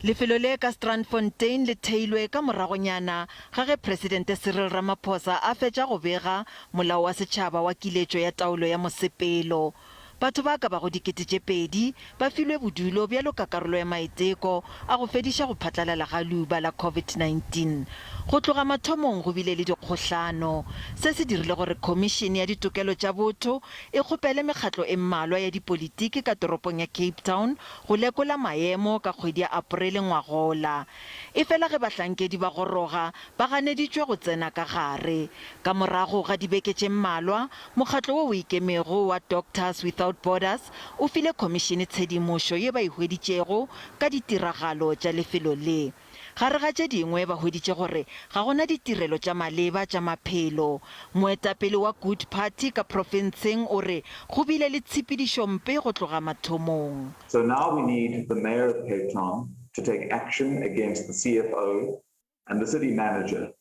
Lefelo le ka Strandfontein le theilwe ka moragonyana ga ge Presidente Cyril Ramaphosa a fetša go bega Molao wa Setšhaba wa Kiletšo ya Taolo ya Mosepelo. Batho ba ka bago 2000 ba filwe bodulo bjalo ka karolo ya maiteko a go fediša go phatlalala ga leuba la COVID-19. Go tloga mathomong go bile le dikgohlano. Se se dirile gore Khomišene ya Ditokelo tša Botho e kgopele mekgatlo e mmalwa ya dipolitiki ka toropong ya Cape Town go lekola maemo ka kgwedi ya Aprele ngwagola. Efela ge bahlankedi ba goroga, ba ganeditšwe go tsena ka gare. Ka morago ga dibeke tše mmalwa, mokgatlo wo o ikemego wa Doctors Without Borders o file khomišene tshedimošo ye ba e hweditšego ka ditiragalo tša lefelo le. Gare ga tše dingwe ba hweditše gore ga go na ditirelo tša maleba tša maphelo. Moetapele wa Good Party ka profenseng o re go bile le tshepedišompe go tloga mathomong. So now we need the mayor of Cape Town to take action against the CFO and the city manager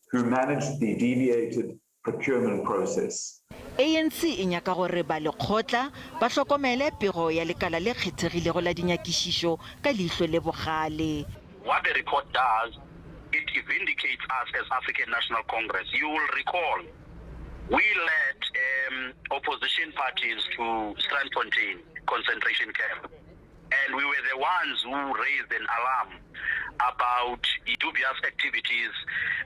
who managed the deviated procurement process. ANC e nyaka gore ba lekgotla ba hlokomele pego ya lekala le kgethegilego la dinyakišišo ka leihlo le bogale. What the report does, it vindicates us as African National Congress. You will recall we led um, opposition parties to Strandfontein concentration camp and we were the ones who raised an alarm about dubious activities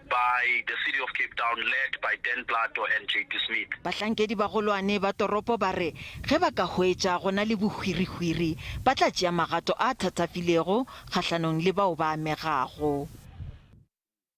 by the city of Cape Town led by Dan Plato and JP Smith. Bahlankedi bagolwane ba toropo ba re ge ba ka hwetša go na le bohwirihwiri ba tla tšea magato a thathafilego kgahlanong le bao ba amegago.